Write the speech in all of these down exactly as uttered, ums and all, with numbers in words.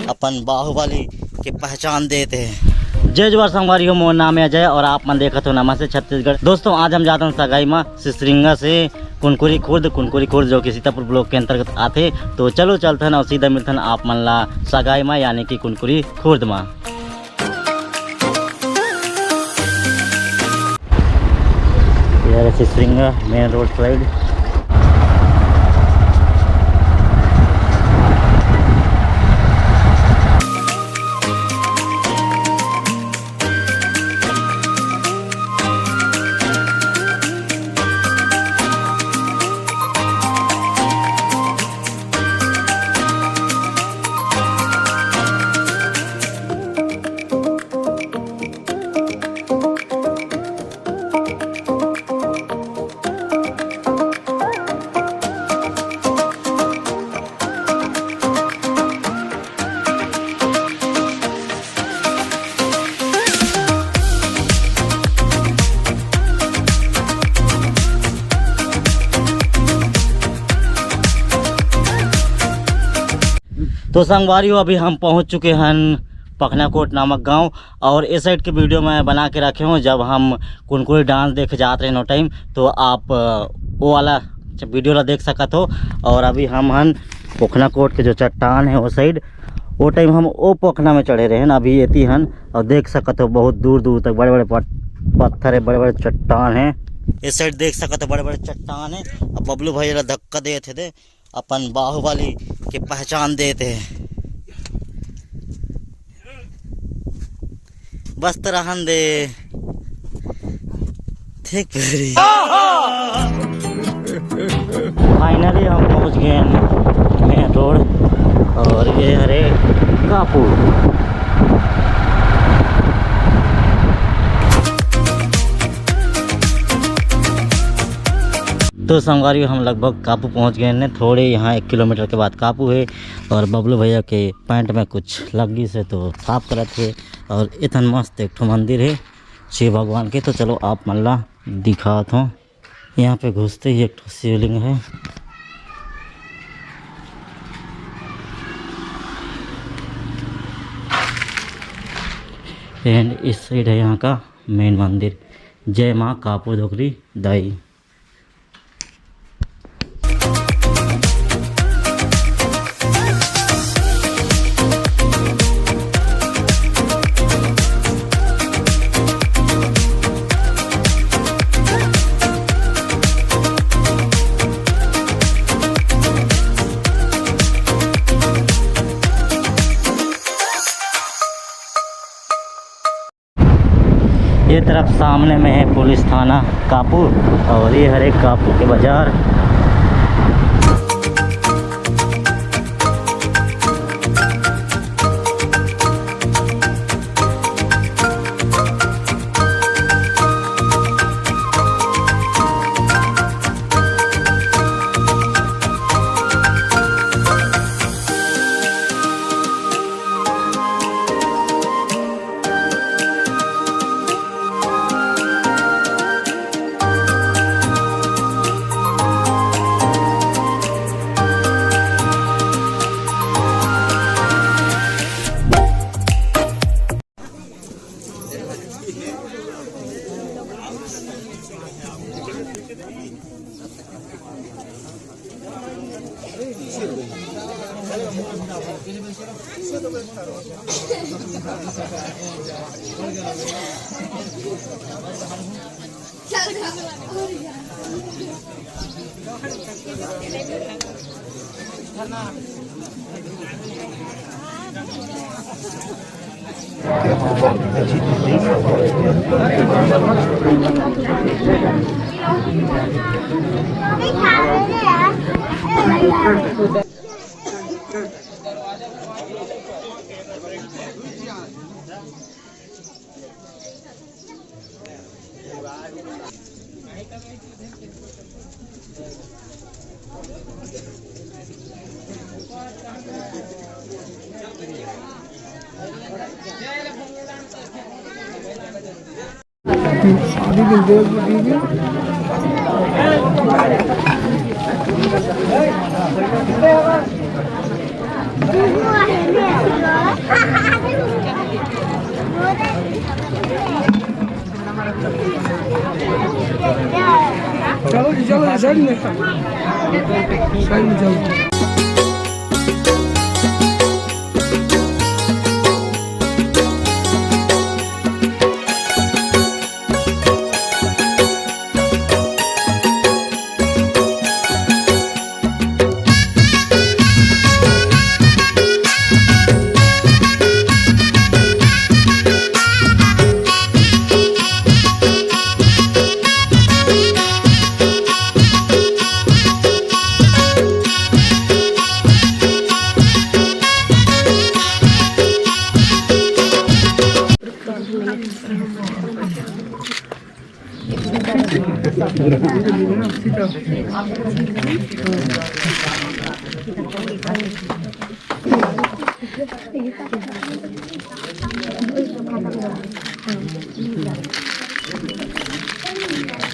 अपन बाहुबली के पहचान देत हे। जय जोहार संगवारी हो, मोर नाम हे अजय और आप मन देखत हो नमस्ते छत्तीसगढ़। दोस्तों, आज हम जाथन सगाई मा सिसरिंगा से कुनकुरी खुर्द, कुनकुरी खुर्द जो कि सीतापुर ब्लॉक के अंतर्गत आथे। तो चलो चलथन और सीधा मिलथन आप मन ला सगाई मा, यानी कि कुनकुरी खुर्द मा। ये रहे सिसरिंगा मेन रोड साइड। तो संगवारी हो, अभी हम पहुंच चुके हन पखनाकोट नामक गांव, और इस साइड के वीडियो मैं बना के रखे हूँ, जब हम कुनकुरी डांस देखे जात रहे ओ टाइम, तो आप अ, वो वाला वीडियो ला देख सकत हो। और अभी हम हन पखनाकोट के जो चट्टान है वो साइड, वो टाइम हम ओ पखना में चढ़े रहे हन, अभी एती हन। और देख सकत हो बहुत दूर दूर तक बड़े बड़े पत-, पत्थर है, बड़े बड़े चट्टान है। इस साइड देख सकत हो बड़े बड़े चट्टान है। अब बबलू भाई ला धक्का देत हे दे, अपन बाहुबली के पहचान देत हे। बस तो रहन दे। ठीक बरी। फाइनली हम पहुंच गए मेन रोड और ये हरे कापू। तो संगवारी, हम लगभग कापू पहुंच गए हैं। थोड़े यहाँ एक किलोमीटर के बाद कापू है और बबलू भैया के पैंट में कुछ लग गई से तो साफ करत हे। और इतन मस्त एक ठो मंदिर है शिव भगवान के। तो चलो आप मन ला दिखात हूँ। यहाँ पे घुसते ही एक ठो शिवलिंग है। एंड इस साइड है यहाँ का मेन मंदिर। जय माँ कापू धोकरी दाई। ये तरफ सामने में है पुलिस थाना कापू और ये हरे कापू के बाजार।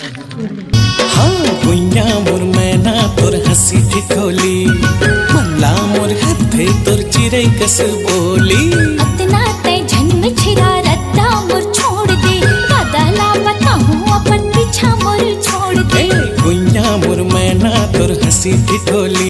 हाँ, गुइया मोर मैना तोर हंसी ठिठोली, मल्ला मोर हथे तोर चिरई कस बोली। अतना तै झन मिछिरा रद्दा मोर छोड़ दे, दादा ला बताहूँ अपन पीछा मोर छोड़ दे। ए, गुइया मोर मैना तोर हंसी ठिठोली,